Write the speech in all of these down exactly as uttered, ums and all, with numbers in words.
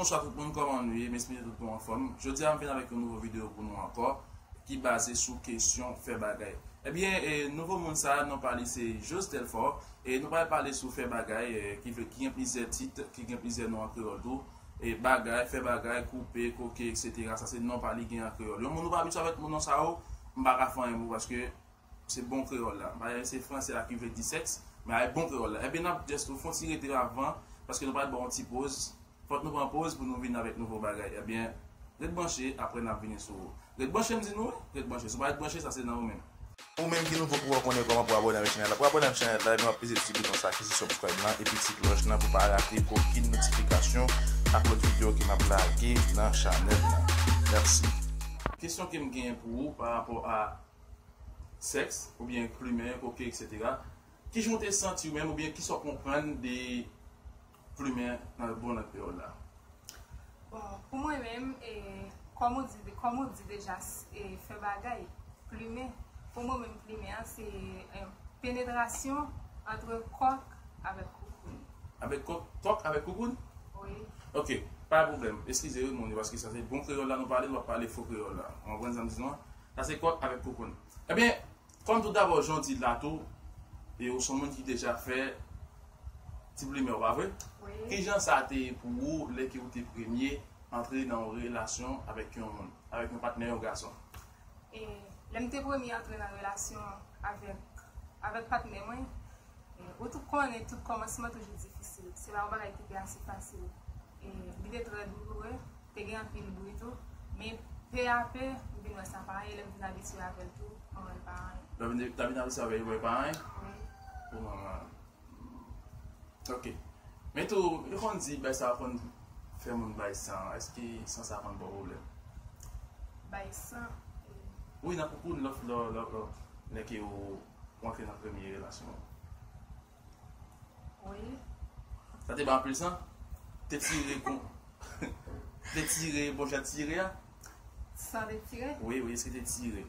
Bonswa tout moun, kòman nou ye? M espere tout moun anfòm. Jodi a, m vin avèk yon nouvo videyo pou nou ankò, ki baze sou kesyon fè bagay. Ebyen, e, nouvo moun sa a, non pa li se Jose Telfort, e nou pral pale sou fè bagay, e, ki vle, ki gen plizyè tit, ki gen plizyè non an kreyòl tou. E bagay, fè bagay, koupe, koke, etsetera. Sa se non pa li gen an kreyòl. Yon moun ou pa abitye avèk non sa yo, m pa ka fè anyen pou ou, paske se bon kreyòl la. M pa se franse a ki vle di sèks, men a bon kreyòl la. Ebyen, n ap just fè yon ti rete avan, paske nou pral ba yon ti poz. Fòk nou pran poz pou nou vin avèk nouvo bagay. Ebyen, ret branche, apre n ap vini sou ou. Ret branche, m di nou, wi. Ret branche. Si w pa ret branche, sa se nan ou menm. Ou menm ki nouvo pou w konnen kòman pou abòne avèk chanèl la. Pou abòne avèk chanèl la, ebyen, w ap peze ti bouton sa ki se subscribe lan, epi ti klòch lan pou pa rate okenn notifikasyon ak lòt videyo ke m ap lage nan chanèl la. Mèsi. Kesyon ke m genyen pou ou pa rapò a sèks, oubyen plimen, koke, etsetera. Kijan w te santi w menm, oubyen kisa w konprann de plimen nan bon lang kreyòl la? Bon, pou mwen menm, e, kòm ou di, kòm ou di deja, s- e, fè bagay, plimen. Pou mwen menm, plimen an, se, e, penetrasyon ant kòk avèk koukoun. Avèk kòk, kòk avèk koukoun? Wi. Ok, pa pwoblèm. Eskize wi, moun yo, paske sa se bon kreyòl la nou pale, nou pa pale fo kreyòl la. Ou konprann sa m di nou an? Sa se kòk avèk koukoun. Ebyen, kòm tout dabò, jan w di l la tou, e ou se yon moun ki deja fè ti plimen, pa vre? Wi. Kijan sa te ye pou ou lè ke ou te premye antre nan yon relasyon avèk yon moun, avèk yon patnè, yon gason? E lè m te premye antre nan relasyon avèk, avèk patnè mwen, e, ou tou konnen tout kòmansman toujou difisil. Se pa yon bagay ki te ase fasil. E li te trè douloure, te gen anpil bri tou. Men pe a pe, m vin wè sa pa anyen, lè m vin abitye avè l tou, mwen wè l pa anyen. Lè w vin, ta vin abitye avè l, ou wè l pa anyen? Wi. O manman. Ok. Men tou, yo konn di, bagay sa konn fè moun bay san. Èske san sa konn ba w pwoblèm? Bay san? Wi, nan koukoun, lè, lè, lè, lè, lè ke ou, ou antre nan premye relasyon an. Wi. Sa te ba anpil san? Te tire kon. Te tire, bon jan tire a? San te tire? Wi, wi, èske te tire?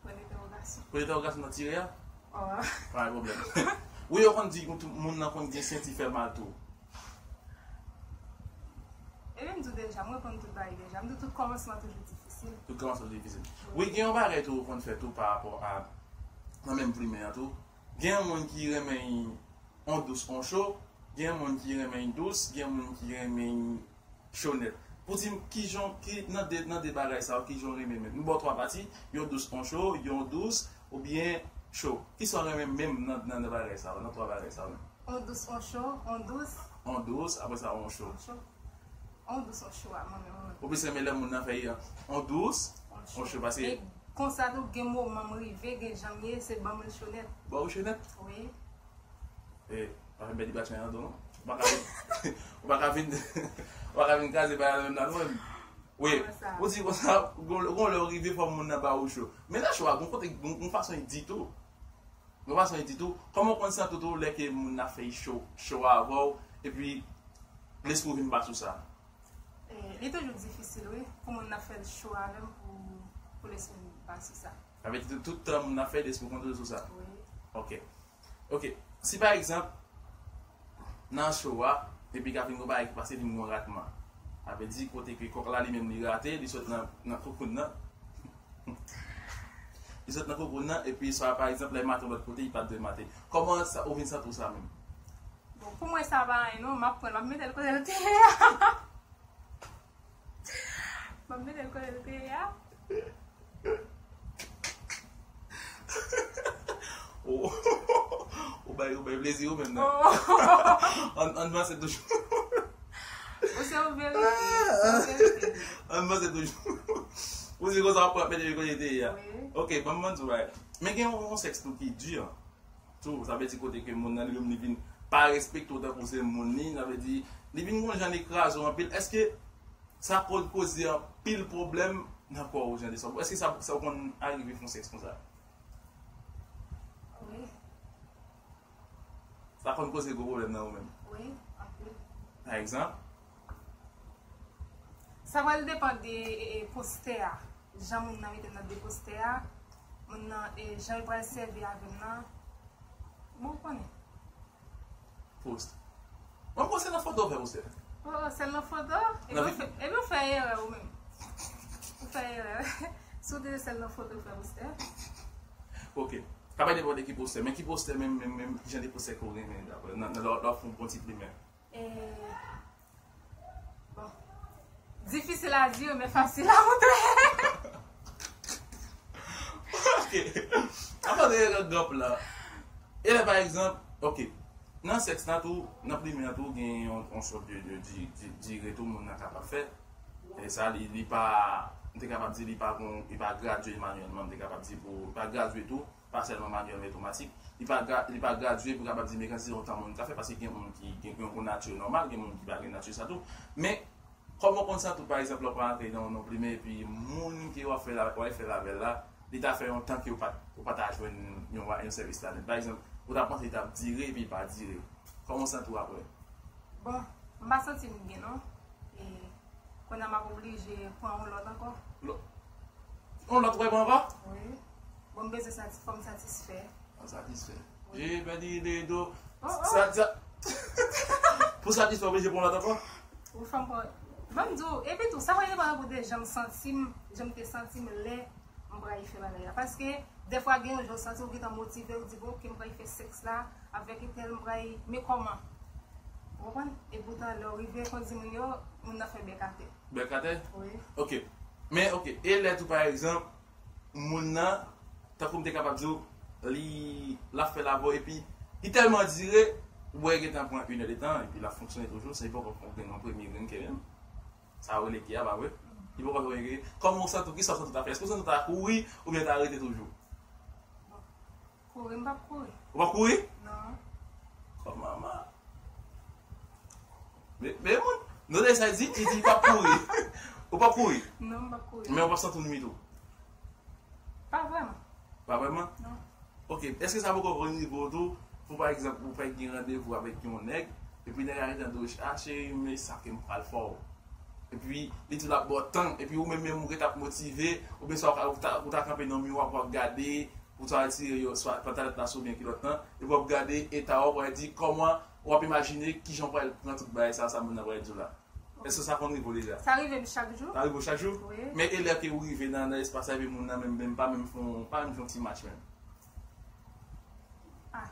Pwen entèwogasyon. Pwen entèwogasyon nan tire a? Oh. Pa gen pwoblèm. Wi, yo konn di moun nan konn gen senti fè mal tou. Ebyen, m di w deja, m reponn tout bagay deja. M di w tout kòmansman toujou difisil. Tout kòmansman toujou difisil. Wi, gen yon bagay tou ou konn fè tou pa rapò a, nan menm plimen an tou. Gen yon moun ki renmen on dous, on cho, gen moun ki renmen dous, gen moun ki renmen cho nèt. Pou di m kijan, ki nan de, nan de bagay sa yo, kijan w renmen menm? Nou ba w twa pati, yon dous, on cho, yon dous, oubyen cho. Kisa w renmen menm nan, nan, nan bagay sa yo, nan twa bagay sa yo menm? On dous, on cho, on dous. On dous, apre sa, on cho. On cho. On dous, on cho a, mwen menm, mwen menm. Ou plis renmen lè moun nan fè on dous, on cho, paske. Men konsa tou, gen moman m rive, gen jan m ye, se ban m l cho nèt. Ba w cho nèt? Wi. E, pa fè m pèdi batch nan do, non. Ou pa ka vin, ou pa ka vin, ou pa ka vin kraze bagay la menm la, non, menm. Wi, ou di konsa, gon, gon lè ou rive fò moun nan ba ou cho. Men nan cho a, gon kote, gon, gon fason li di tou. Gon fason li di tou. Kòman ou konn santi w tou lè ke moun nan fè cho, cho avè w, epi lespri w vin pa sou sa? E, li toujou difisil, wi, pou moun nan fè cho avè m pou, pou lespri m pa sou sa. Sa vle di tout, tout tan moun nan fè, lespri w konn toujou sou sa? Wi. Ok. Ok. Si pa egzanp, nan cho a, epi ka vin yon bagay ki pase vin yon ratman. Sa vle di kote ke kòk la li menm li rate, li sot nan, nan koukoun nan. Li sot nan koukoun nan, epi swa pa egzanp, lè mate yon lòt kote, li pa t dwe mate. Kòman sa, ou vin santi w sa menm? Bon, pou mwen sa pa anyen non, m ap pran l, m ap mete l kote l te ye a. M ap mete l kote l te ye a. Ou, ou bay, ou bay plezi ou menm nan. Oh. Ann, ann vanse toujou. Ou se yon verite, se yon verite. Ann vanse toujou. Ou di konsa w ap pran mete l kote l te ye a. Wi. Ok, ban m, ban m di w bagay. Men gen yon, yon sèks tou ki di. Tou, sa vle di kote ke moun nan li menm li vin pa respekte w tankou se moun li, sa vle di li vin gon jan li kraze w anpil. Èske sa konn koze anpil pwoblèm nan kò w jan de sa? Èske sa, sa w konn arive fè yon sèks konsa? Wi. Sa konn koze gwo pwoblèm nan ou menm? Wi, anpil. Pa egzanp? Sa pral depann de, e, e, postè a. Jan moun nan mete m nan de postè a. Moun nan, e, jan l pral sèvi avè m nan. Bon, ou konnen. Post. Mwen panse nan foto w fè postè. Oh, sèl nan foto? Epi w fè erè ou menm. Ou fè erè. Si w te sèl nan foto w fè postè. Ok. Ka bay nenpòt ki postè, men ki postè menm, menm, menm, ki jan de postè ke w renmen, dapre, nan, nan, lè w fè yon bon ti plimen? E, bon. Difisil a di, men fasil a montre. Ok. Avan de rele gòp la. E lè, pa egzanp, ok. Nan sèks la tou, nan plimen an tou, gen yon, yon sòt de, de, de, de dire tou moun nan kapab fè. E sa, li, li pa, m te kapab di li pa gon, li pa gradye manyèlman, m te kapab di pou, li pa gradye tou, pa sèlman manyèl men otomatik. Li pa, li pa gradye pou kapab di men kantite lontan moun ka fè, paske gen moun ki gen yon nati nòmal, gen moun ki pa gen nati sa tou. Men, kòman w konn sa tou, pa egzanp, lè w pral antre nan yon plimen, epi moun ke w ap fè la, w ap fè l avè l la, li ta fè yon tan ke w pa t, ou pa ta jwenn yon, yon sèvis la nèt. Pa egzanp, ou ta panse li t ap dire, epi li pa dire. Kòman w santi w apre? Bon, m pa santi m byen non. E kounye a m ap oblije pran yon lòt ankò. Yon lòt ou pral pran ankò? Wi. Bon, m bezwen sati, fò m satisfè. Fò m satisfè. Wi. Je pèdi de do. Oh, oh. Sa, sa. Pou satisfè, oblije pran lòt ankò? Ou fè m pran. Ban m di w, epi tou, sa pral depann pou de jan m santi m, jan m te santi m lè m pral fè bagay la. Paske, dèfwa gen yon jan w santi w gentan motive, ou di, bon, ok, m pral fè sèks la avèk entèl, m pral, men kòman? Ou konprann? Epoutan, lè w rive, kon di moun yo, moun nan fè bèk atè. Bèk atè? Wi. Ok. Men, ok. E lè tou, pa egzanp, moun nan, tankou m te kapab di w, li, l ap fè l avè w, epi li tèlman dire, ou wè gentan pran inè de tan, epi l ap fonksyone toujou, san li poko gen yon premye grenn ke menm. Sa yo rele ke a, pa vre? Li poko gen yon premye grenn. Kòman w santi w, kisa w santi w ta fè? Èske w santi w ta kouri, oubyen w ta rete toujou? Kouri, m p ap kouri. Ou p ap kouri? Non. Kòman, man? Men, men moun, nou de sa di, li di li p ap kouri. Ou p ap kouri? Non, m p ap kouri. Men ou p ap santi w nwit ou? Pa vrèman. Pa vrèman? Non. Ok, èske sa poko rive w tou, pou pa egzanp, ou fèk gen randevou avèk yon nèg, epi nèg la gentan di w, a cheri, men sa ke m pral fè w. Epi, li di l ap ba w tan, epi ou menm, menm ou gentan ap motive, oubyen swa ou ta, ou ta kanpe nan miwa, w ap gade, ou ta retire yo, swa pantalèt la, oubyen kilòt lan, epi w ap gade eta w, w ap di kòman, w ap imajine kijan w pral pran tout bagay sa, sa moun nan pral di w la. Èske sa konn rive w deja? Sa rive m chak jou. Sa rive w chak jou? Wi. Men e lè ke ou rive nan, nan espas la, epi moun nan menm, menm pa menm fè yon, pa menm fè yon ti match menm? Ah.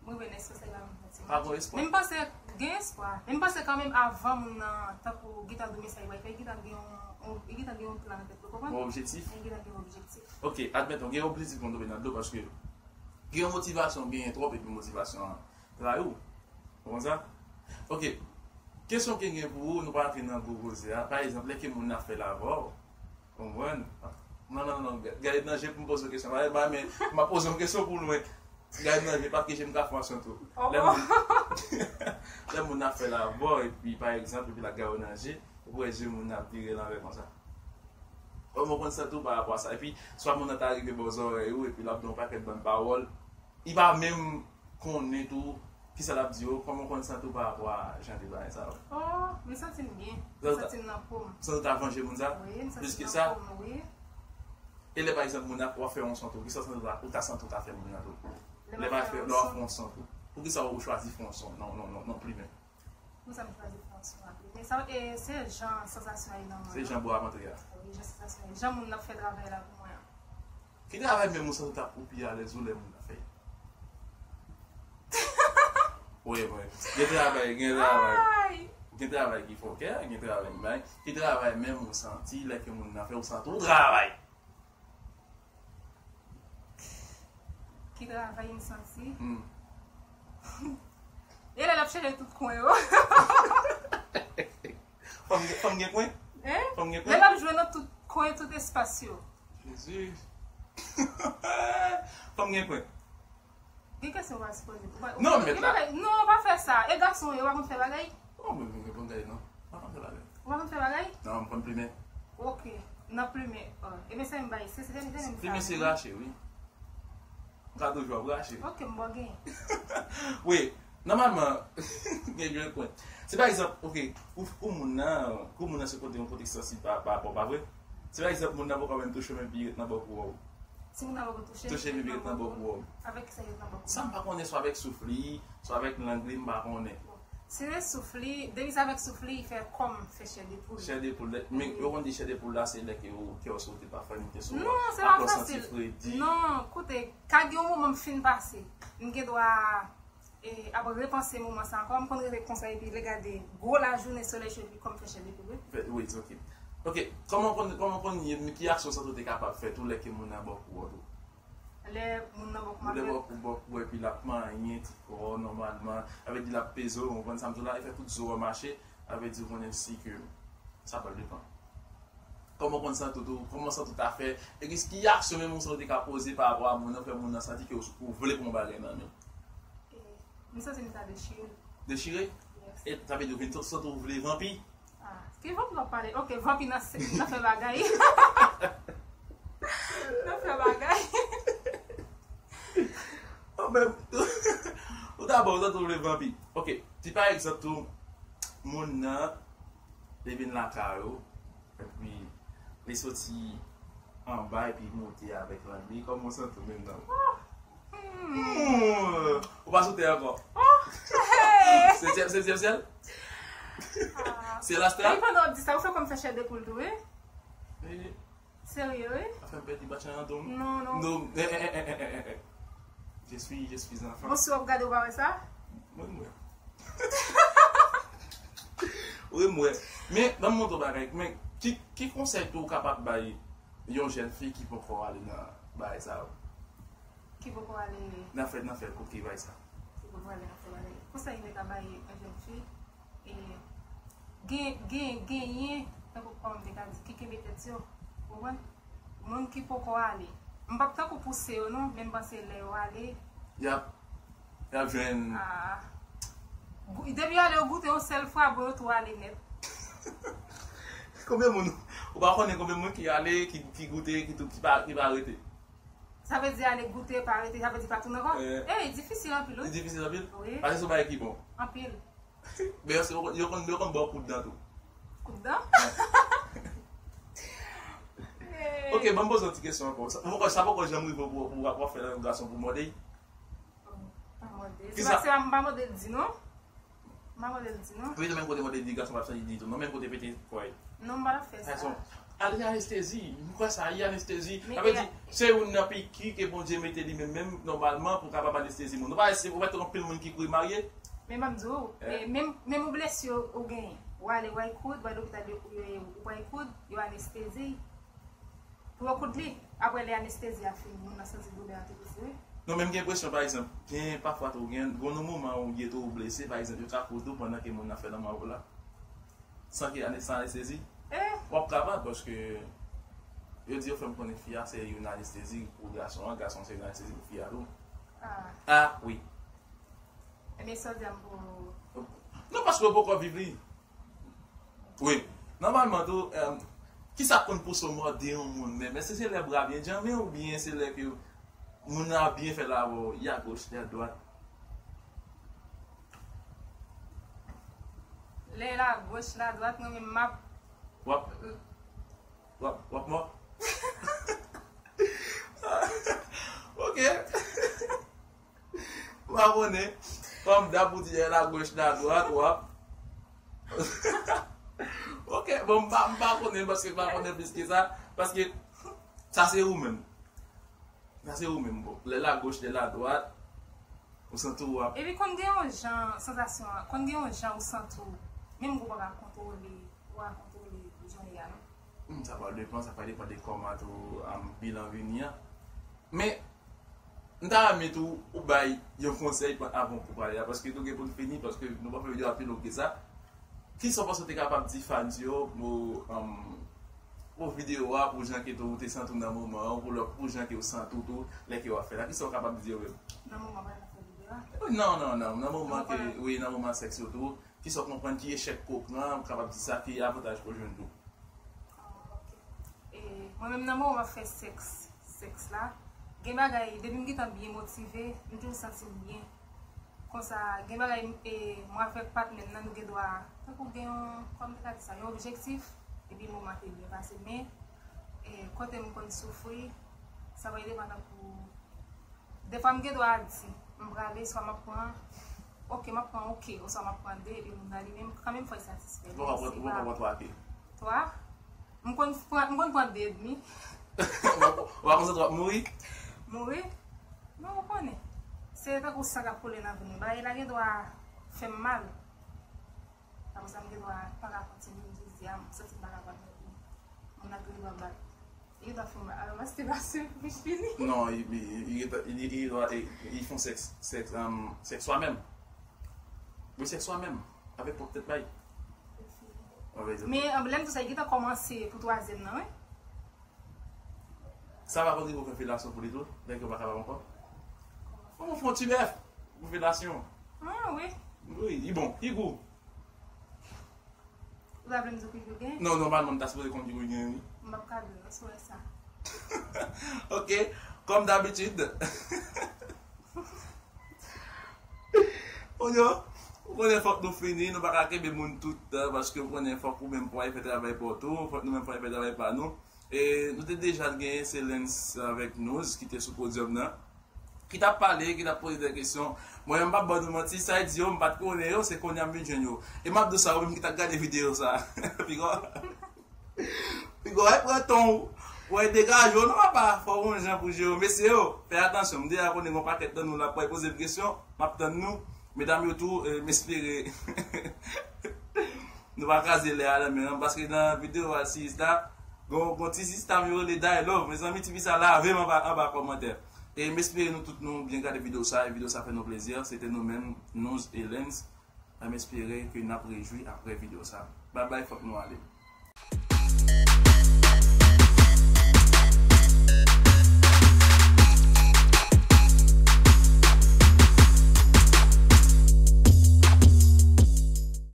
Mwen wè nan espas la, li pa menm fè yon ti match. Pa gen espwa. Men m panse gen espwa. Men m panse kanmenm avan moun nan, tankou gentan gen mesaj, li gentan gen yon, yon, li gentan gen yon plan nan tèt li, ou konprann? Yon objektif? Li gentan gen yon objektif. Ok, admeton, gen objektif pou w tonbe nan dlo, paske gen yon motivasyon, gen twòp, epi motivasyon an trayi w. Ou konn sa? Ok. Kesyon ke m gen pou ou, nou pa antre nan gwo koze a. Pa egzanp, lè ke moun nan ap fè l avè w, ou konprann? Non, non, non, gade nan je pou m poze w kesyon. Pa, pa, men, m ap poze w kesyon pou nou, men gade nan je, paske je m ka fè w ansent tou. Lè moun, lè moun nan ap fè l avè w, epi, pa egzanp, epi l ap gade w nan je, ou wè je moun nan ap vire l anvè konsa. Kòman w konn santi w pa rapò a sa? Epi, swa moun nan ta rive bò zòrèy ou, epi l ap di w yon pakèt bann pawòl, li pa menm konnen tou kisa l ap di yo, kòman w konn santi w pa rapò a jan de bagay sa yo? Oh, m santi m byen. M santi m nan po m. Santi w ta vanje moun sa? Wi, m santi m nan po m, wi. E lè, pa egzanp, moun ap, w ap fè yon son tou, kisa w santi w ta, ou ta santi w ta fè moun nan tou? Lè w ap fè, lè w ap fè yon son tou. Poukisa ou chwazi fè yon son nan, nan, nan, nan plimen? Poukisa m chwazi fè yon son nan plimen? Sa, e, se jan sansasyon an ye nan mwen an. Se jan bò ap antre a? Wi, jan sansasyon an ye. Jan moun nan ap fè travay la pou mwen an. Ki travay menm ou santi w t ap ou pi alèz ou lè moun nan fè? Wi, wi. Gen travay, gen travay. Gen travay ki fòkè, gen travay ki bay. Ki travay menm ou santi lè ke moun nan fè ou santi w travay? Ki travay m santi? Hmm. E lè l ap chèche tout kwen yo. Fanm gen, fanm gen kwen? Hein? Fanm gen kwen? Lè l ap jwe nan tout kwen, tout espas yo. Jezi. Fanm gen kwen? Gen kesyon w pa sipoze. Non, mèt la. Non, pa fè sa. E gason, yo pa konn fè bagay? Non, mwen, mwen, mwen, mwen, non. Pa konn fè bagay. Ou pa konn fè bagay? Non, m konn plimen. Ok. Nan plimen. Oh. Ebyen, se menm bagay. Se, se, se, se menm sa. Plimen se rache, wi. M ka toujou ap rache. Ok, m ba w genyen. Wi, nòmalman, gen jwenn kwen. Se pa egzanp, ok, pou, pou moun nan, pou moun nan se kote yon kote ki sansib pa, pa rapò, pa vre? Se pa egzanp, moun nan poko menm touche w, men epi li ret nan bò kou a w. Si moun nan poko touche, touche li ret nan bò kou. Avèk kisa li ret nan bò kou? Sa m pa konnen, swa avèk souf li, swa avèk lang li, m pa konnen. Bon, si se souf li, depi se avèk souf li, li fè kòm fè chè de poul. Chè de poul, men yo konn di chè de poul la, se lè ke ou, kè w sote pa fè, li te sou. Non, se pa fasil. Apre w santi fredi. Non, koute, ka gen yon moman m fin pase. M gen dwa e ap repanse moman sa ankò. M konn rete konsa epi regade gwo lajounen solèy cheve kòm fè chè de poul, wi. Wi, ok. Ok, kòman w konn, kòman w konn ye, ki aksyon w santi w te kapab fè tou lè ke moun nan bò kou w tou? Lè moun nan bò kou m ap. Lè bò kou, bò kou epi l ap manyen ti kò w nòmalman, avè di l ap peze w, ou konprann sa m di w la, e fè tout zo w mache, avè di w konnen si ke sa pral depann. Kòman w konn santi w tou? Kòman w santi w ta fè? E ki, ki aksyon menm ou santi w te ka poze pa rapò a moun nan, fè moun nan santi ke w, ou vle pran yon bagay nan men l? E, m santi m ta dechire. Dechire? Yes. E sa vle di w vin santi w vle vanpi? Ah, ki vanpi w ap pale? Ok, vanpi nan se, nan fè bagay. Nan fè bagay. An menm, ou ta bon, ou santi w vle vanpi. Ok, si pa egzanp tou, moun nan, li vin lakay ou, epi li soti anba epi monte avèk lang li, kòman w santi w menm nan? Hmm. Ou pa sou tè ankò? Setyèm, setyèm syèl? Ah. Syèl astral? Epi pandan w ap di sa, ou fè kòm fè chè de poul tou, wi. Serye, wi? Sa fè m pèdi batch nan dom. Non, non. Non. Je suis, je suis enfant. Bon, si w ap gade, ou pa wè sa? Mwen, mwen. Wi, mwen. Men, ban m montre w bagay. Men, ki, ki konsèy tou ou kapab bay yon jèn fi ki poko ale nan bagay sa yo? Ki poko ale. Nan fè, nan fè koke bagay sa. Ki poko ale nan fè bagay. Konsèy mwen ka bay yon jèn fi, e, gen, gen, genyen, tankou kòman m te ka di, ki kenbe tèt yo. Ou konprann? Moun ki poko ale. M p ap tankou pouse yo non, men m panse lè yo ale. Y ap, y ap jwenn. Ah. Gou-, depi yo ale yo goute yon sèl fwa, bon, yo tou ale nèt. Konbyen moun, ou pa konnen konbyen moun ki ale, ki, ki goute, ki tou, ki pa, ki pa rete? Sa vle di ale goute, pa rete, sa vle di pa tounen ankò? Eh. Eh, li difisil anpil, wi. Li difisil anpil? Wi. Pase se yon bagay ki bon. Anpil. Men yo, yo konn, yo konn ba w kout dan tou. Kout dan? Eh. Ok, ban m poze yon ti kesyon ankò. Sa, poko, sa poko janm rive w pou, pou w ap fè yon gason pou mòde? Pa mòde. Se pa, se pa, m pa mòde l di non. M pa mòde l di non. Wi, nan menm kote mòde l di gason p ap chanje ditou. Non, menm kote pete kò l. Non, m pa t ap fè sa. Gason. Ale anestezi. M kwè sa, ale anestezi. Sa vle di, se youn nan piki ke Bondye mete li menm, menm, nòmalman, pou kapab anestezi moun. Ou pa wè, se, ou pa wè anpil moun ki kouri marye? Men m ap di w, eh, menm, menm yon blesi ou genyen. Ou ale, w al koud, w al lopital, yo, yo, yo, w al koud, yo anestezi. Pou yo koud li, apre lè anestezi a fini, moun nan santi doulè a tou plis vre. Non, men m gen enpresyon, pa egzanp, gen pafwa tou, gen, gen yon moman ou ye tou ou blese, pa egzanp, yo ka koud ou pandan ke moun nan fè lanmou avè w la. San ke ane-, san anestezi. Eh! W ap kapab, paske yo di yo fè m konnen fi a se youn anestezi pou gason an, gason an se youn anestezi pou fi a tou. Ah. Ah, wi. Ebyen, sa w di a m pou. Non, paske w poko viv li. Wi. Nòmalman tou, em, kisa k konn pouse w mòde yon moun menm? Èske se lè bra byen djanmen oubyen se lè ke moun nan ap byen fè l avè w, li agoch, li adwat? Lè l agoch, l adwat, mwen menm m ap. W ap, w ap, w ap mò? Ok. M pa konnen. Kòm dab ou di, lè l agoch, l adwat, w ap. Ok, bon, m pa, m pa konnen, paske m pa konnen plis ke sa. Paske sa se ou menm. Sa se ou menm, bon. Lè l agoch, lè l adwat, ou santi w ap. Epi konn gen yon jan, sansasyon an, konn gen yon jan ou santi w, menm ou pa ka kontwole, ou pa kontwole jan w ye a, non. Hmm, sa pral depann, sa pral depann de kòman tou, um, bilan vini an. Men, m ta renmen tou ou bay yon konsèy pa-, avan pou pale a, paske nou gen pou n fini, paske nou pa fè videyo a pi long ke sa. Kisa w panse w te kapab di fans yo pou, um, pou videyo a, pou jan ke tou ou te santi w nan moman an, pou lè, pou jan ke w santi w tou, lè ke w ap fè la? Kisa w kapab di yo menm? Nan moman pa nan fè videyo a? Wi, non, non, non, nan moman ke, wi, nan moman sèks yo tou, kisa w konprann, ki echèk ke w pran, ou kapab di sa, ki avantaj ke w jwenn tou? Ah, ok. E, mwen menm nan moman m ap fè sèks, sèks la, gen bagay, depi m gentan byen motive, m toujou santi m byen. Konsa, gen bagay, e, mwen avèk patnè m nan, nou gen dwa, tankou gen yon, kòman m te ka di sa, yon objektif, epi moman te byen pase. Men, e, kote m konn soufri, Sa va depann pou. Defwa m gen dwa di, m prale, swa m ap pran, oke, m ap pran oke, oswa m ap pran de, epi moun nan li menm, kanmenm fò l satisfè. Ou pa pran, ou pa pran twa ke? Twa? M konn pran, m konn pran de edmi. Ou pa konn sa twa mouri? Mouri? Non, ou konnen. Se tankou san k ap koule nan venn mwen. Bagay la gen dwa fè m mal. Apre sa, m gen dwa pa ka kontinye, m jis di, a, m santi m pa kapab, epi moun nan gen dwa bat. Li gen dwa fè m, a, mastibasyon, epi fini. Non, li, li, li, li, li, li, li, li fè yon sèks, sèks, um, sèks swa menm. Wi, sèks swa menm. Avèk pwòp tèt pa l. Men, um, lè m di w sa, li gentan kòmanse pou twazyèm nan, wi. Sa va konn rive w fè felasyon pou li tou, lè ke w pa kapab ankò. Fò w fè yon ti bèf pou felasyon. Ah, wi. Wi, li bon, li gou. Ou ta vle m di w ki gou gen? Non, nòmalman, m ta sipoze konn ki gou gen, wi. M p ap ka di w, non, si w wè sa. Ok, kòm dabitid. Ou yo, ou konnen fòk nou fini, nou pa ka kenbe moun tout tan, paske ou konnen fòk ou menm pou al fè travay pa w tou, fòk nou menm pou al fè travay pa nou. E nou te deja genyen Selens avèk Nouz ki te sou podyòm nan. Ki t ap pale, ki t ap poze de kesyon. Mwen menm m p ap ba nou manti, sa e di yo, m pa t konnen yo, se kounye a m vin jwenn yo. E m ap di w sa, ou menm ki t ap gade videyo sa. Piga w, piga w al pran ton w, ou al degaje w, non papa, fò w gon jan pou jere w. Mesye yo, fè atansyon, m deja konnen gon pakèt nan nou la pral poze m kesyon, m ap tann nou. Medam yo tou, eh, m espere nou pa kraze lè a nan men an, paske nan videyo a, si sista, gon, gon ti sista m yo rele Day Love. Mezanmi, tifi sa lave m anba, anba kòmantè. E m espere nou tout nou byen gade videyo sa, e videyo sa fè nou plezi. Se te nou menm, Nouz e Lens. M espere ke n ap rejwi apre videyo sa. Bye bye, fòk nou ale.